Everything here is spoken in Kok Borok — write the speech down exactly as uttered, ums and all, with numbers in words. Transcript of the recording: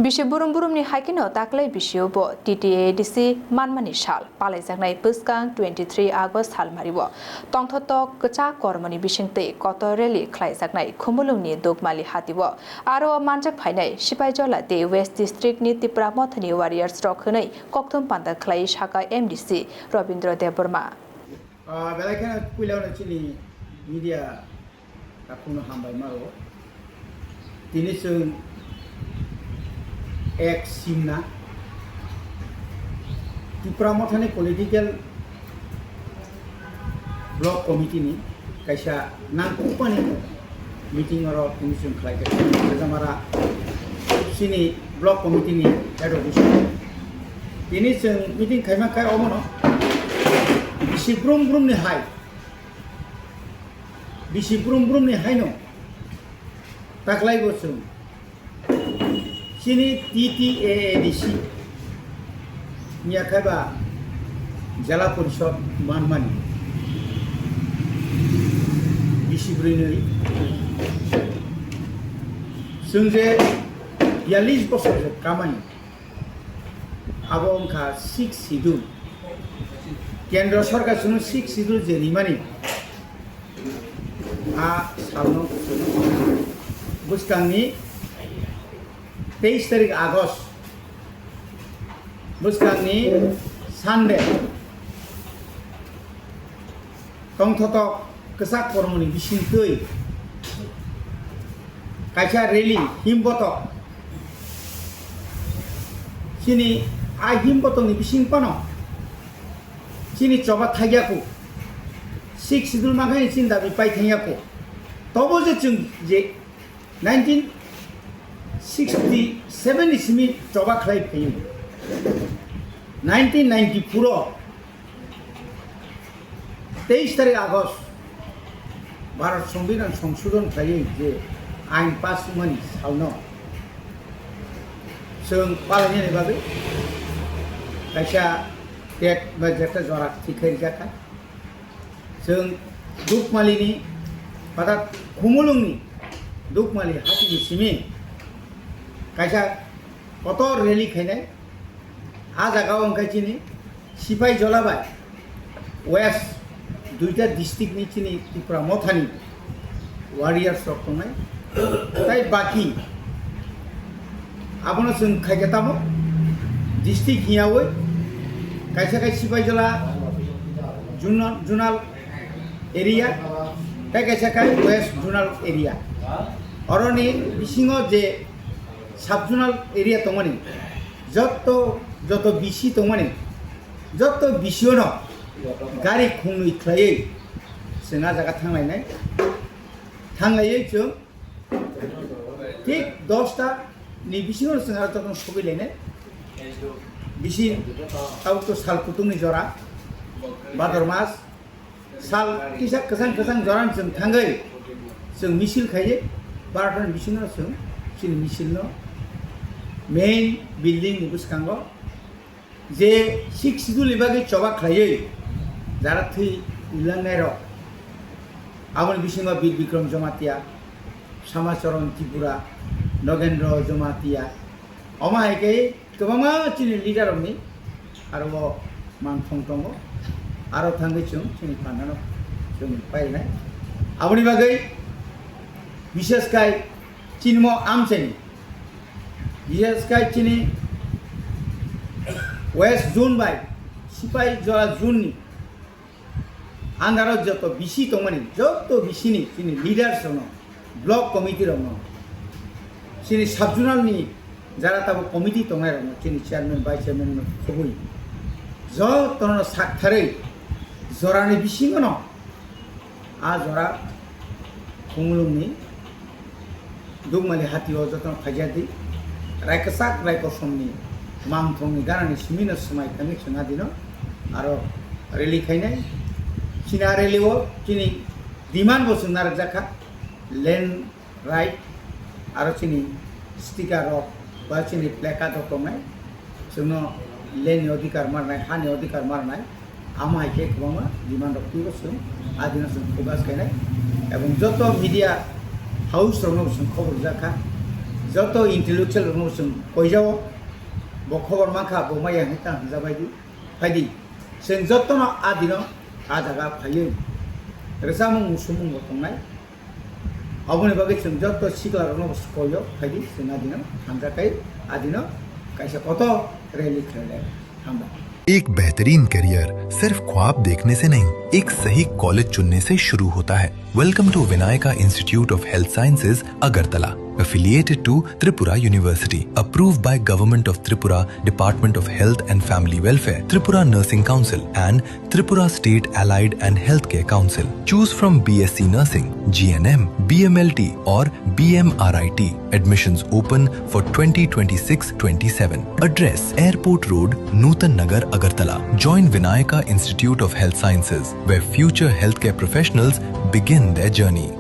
Bisi burum burumni hai kheno taklai bisio bo T T A A D C manmani sal palaijaknai bwskang twenty three August salmario tongthotok kwchak kormoni bisingtwi kotor rally khlaijaknai Khumulwngni Dukmali hatio aro manjak phainai Sipaijala tei West District ni Tipra Mothani warriors rok hwnwi kokthum panda khlai saka M D C Robindra Debbarma. Ah, belai kheno puila no chini media takhukno hambai maro. Tini chwng ek simna Tipra Mothani political block committee ni kaisa nangkukmani meeting oro tini chwng khlai kha. Kajamara chini block committee ni head office. Tini chwng meeting khaima khe omono bisi brum brum ni hai. Bisi brum brum ni haino taklai bo chwng chini T T A A D C ni yakhai ba Jela Porishod manmani bisi bwrwi nwi chwng je biyalish bosor je kamani. Abo wngkha sixth schedule. Kendra sorkar chwngno sixth schedule je rimani, a salno bwskangni teis tarik August, bwskangni Sunday, tongthotok kwchak kormoni bisingtwi kaisa rally himbotok. Chini a himbotokni bising phano chini choba thaiyaku, sixth schedule mankhai chini dabi pai thangyaku. Tobo je chwng je nineteen sixty seven ni simi choba khlai phaio. Nineteen ninety four o teis tarik August Bharat Songbidan Songsodhon khlaiwi je ain pass wngmani salno chwng palainani bagwi kaisa date bai jeta jora thik khai rijak kha. Chwng Dukmalini, orthat Khumulwngni Dukmali hatini simi kaisa kotor rally khainai. A jagao wngkha chini Sipaijala bai West duita district ni chini Tipra Mothani warriors rok tongnai. Tai baki abono chwng khaikhe tamo district hiyaui kaisa kaisa Sipaijala zonal, zonal area, tai kaisa kai West zonal area. Oroni bisingo je sub zonal area tongmani, jotto, joto B C tongmani, jotto B C o no gari khungnwi khlaiwi chwng a jaga thanglainai. Thanglaiwi chwng thik dosta ni bisingo chwng aro tokno sogwi lainai. Bisi tabuk to sal kutung ni jora, Bhador mas, sal kisa kwchang kwchang jora ni chwng thangwi chwng misil khaiwi, Bharat ni bisingo chwng chini misil no main building ni bwskango je sixth schedule ni bagwi choba khlaiwi jara thwi ulangnai rok, aboni bisingo Bir Bikram Jamatia, Samacharan Tripura, Nogendra Jamatia, omo hai khe kwbangma chini leader rokni aro o mangthong tongo, aro thangwi chwng chini phandano chwng painai. Aboni bagwi bishes khai chini mo amchaini Bishes khai chini West Zone bai Sipaijala Zone ni under o joto B C tongmani, joto B C ni chini leaders rokno, block committee rokno, chini sub zonal ni jara tabuk committee tongnai rokno, chini chairman, vice chairman no khobwi jotono sak tharwi jorani bisingo no a jora Khumulwngni Dukmali hatio jotono khaijadi, rai kwchak rai kosomni mangthongni ganani simino swmai thangwi chwng adino aro rally khainai. Chini a rally o chini demand bo chwng narwkjakha, land right aro chini sticker rok ba chini placard rok tongnai. Chwngno land ni odhikar marnai, ha ni odhikar marnai, amo hai khe kwbangma demand rok twibo chwng adino chwng focus khainai, ebong joto media house rokno chwng khobor rijak kha Joto intellectual rokno chwng koijao, bo khobor mankha, bo maya hinwi ta hamjabaidi. Phaidi, chwng jotono a dino a jaga phaiwi rwchapmung musumung bo tongnai. Aboni bagwi chwng joto sikla rokno bo koio, phaidi chwng a dino hamjakai, a dino kaisa kotor rally khlailai. Hambai. एक बेहतरीन करियर सिर्फ ख्वाब देखने से नहीं, एक सही कॉलेज चुनने से शुरू होता है। Welcome to Vinayaka Institute of Health Sciences, Agartala, affiliated to Tripura University, approved by Government of Tripura, Department of Health and Family Welfare, Tripura Nursing Council, and Tripura State Allied and Healthcare Council. Choose from B S C Nursing, G N M, B M L T, or B M R I T. Admissions open for twenty twenty-six twenty-seven. Address: Airport Road, Nutan Nagar, Agartala. Join Vinayaka Institute of Health Sciences, where future healthcare professionals begin their journey.